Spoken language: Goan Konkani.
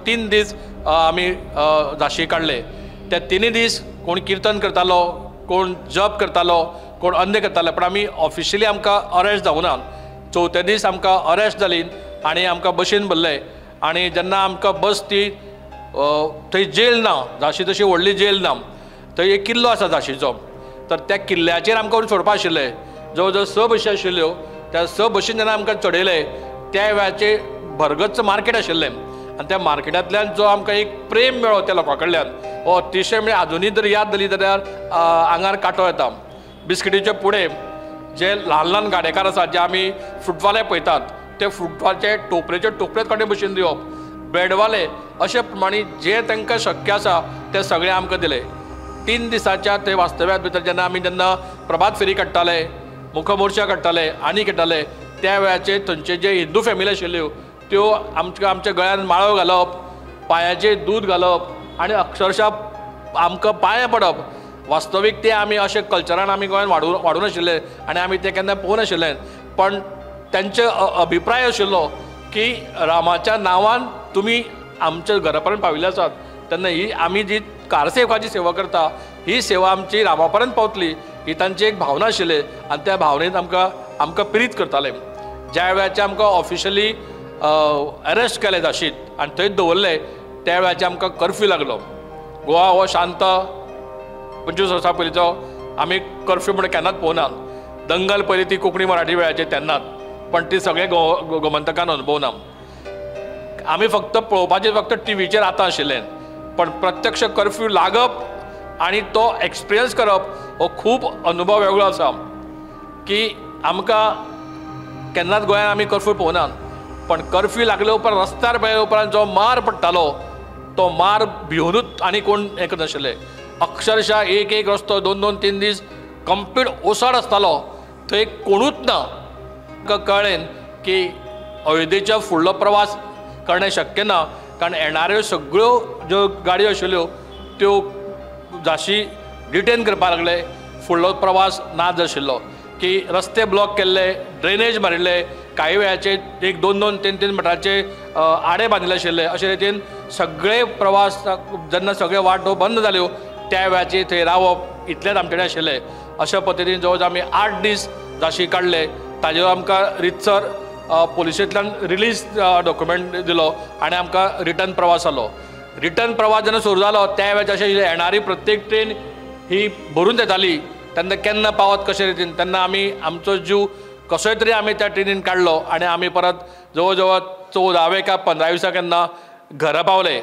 3 दीस आमी झांशी काडले. त्या 3 दीस कोण किर्तन करतालो, कोण जप करतालो, कोण अन्य करताले, पण आमी ऑफिशियली आमकां अरेस्ट जावना. चवथ्या दीस आमकां अरेस्ट जाली आनी आमकां बशीन भरले. आनी जेन्ना आमकां बस ती थंय जेल ना, झांशी तशी व्हडली जेल ना, थंय एक किल्लो आसा झांशीचो, तर त्या किल्ल्याचेर आमकां व्हरून सोडपा आशिल्ले. जवळ जवळ 6 बशी आशिल्ल्यो, त्या 6 बशीन जेन्ना आमकां चडयले त्या वेळाचेर भरगच्च मार्केट आशिल्लें आनी त्या मार्केटांतल्यान जो आमकां एक प्रेम मेळ्ळो त्या लोकां कडल्यान हो अतिशय, म्हणजे आजुनूय जर याद जाली जाल्यार आंगार कांटो येता. बिस्किटीचे पुडे जे ल्हान ल्हान गाडेकार आसात, जे आमी फ्रुटवाले पळयतात, ते फ्रुटवाचे टोपरेचे टोपरेच काडून बशीन दिवप, ब्रेडवाले, अशे प्रमाणे जे तांकां शक्य आसा ते सगळें आमकां दिलें. 3 दिसाच्या ते वास्तव्यात भितर जेन्ना आमी जेन्ना प्रभात फेरी काडटाले, मुखमोर्चा काडटाले आनी काडटाले, त्या वेळाचेर थंयचे जे हिंदू फॅमिली आशिल्ल्यो त्यो आमच्या आमच्या गळ्यान माळो घालप, पांयाचेर दूद घालप आनी अक्षरशः आमकां पांये पडप. वास्तवीक ते आमी अशें कल्चरान आमी गोंयान वाडून आशिल्ले आनी आमी ते केन्ना पळोवंक नाशिल्ले. पण तांचे अभिप्राय आशिल्लो की रामाच्या नांवान तुमी आमच्या घरा पर्यंत पाविल्ले आसात, तेन्ना ही आमी जी कारसेवकाची सेवा करता ही सेवा आमची रामा पर्यंत पावतली, ही तांची एक भावना आशिल्ली आनी त्या भावनेन आमकां आमकां प्रेरीत करताले. ज्या वेळाचेर आमकां ऑफिशियली अरेस्ट केले झांशीत आनी थंयच दवरले, त्या वेळाचेर आमकां कर्फ्यू लागलो. गोवा हो शांत 25 वर्सां पयलींचो आमी कर्फ्यू म्हणून केन्नाच पळोवना. दंगल पयली ती कोंकणी मराठी वेळाचेर तेन्नाच, पण ती सगळे गोमंतकान अनुभवना. आमी फक्त पळोवपाचें फक्त टिवीचेर आतां आशिल्लें, पण प्रत्यक्ष कर्फ्यू लागप आनी तो एक्सपिरियन्स करप हो खूब अनुभव वेगळो आसा की आमकां केन्नाच गोंयांत आमी कर्फ्यू पळोवना. पण कर्फ्यू लागले उपरांत रस्त्यार पळयले उपरांत जो मार पडटालो तो मार भिवनूच आनी कोण हें करनाशिल्ले. अक्षरशः एक एक रस्तो 2 2 3 दीस कंप्लीट ओसाड आसतालो, थंय कोणूच ना. कळ्ळें की अयोध्येच्या फुडलो प्रवास करणें शक्य ना, कारण येणाऱ्यो सगळ्यो ज्यो गाडयो आशिल्ल्यो त्यो झांशी डिटेन करपाक लागले. फुडलो प्रवास नाच आशिल्लो की रस्ते ब्लॉक केल्ले, ड्रेनेज मारिल्ले, कांय वेळाचे 1 2 2 3 3 मिटराचे आडे बांदिल्ले आशिल्ले. अशे रितीन सगळे प्रवास जेन्ना सगळे वाटो बंद जाल्यो त्या वेळाचेर थंय रावप इतलेंच आमचे कडेन आशिल्लें. अशा पद्दतीन जवळ जवळ आमी 8 दीस झांशी काडले. ताजेर आमकां रितसर पोलिसेंतल्यान रिलीज डॉक्युमेंट दिलो आनी आमकां रिटर्न प्रवास जालो. रिटर्न प्रवास जेन्ना सुरू जालो त्या वेळार अशें येणारी प्रत्येक ट्रेन ही भरून येताली, तेन्ना केन्ना पावत कशे रितीन, तेन्ना आमी आमचो जीव कसोय तरी आमी त्या ट्रेनीन काडलो आनी आमी परत जवळ जवळ 14व्या का 15व्या दिसा केन्ना घरा पावले.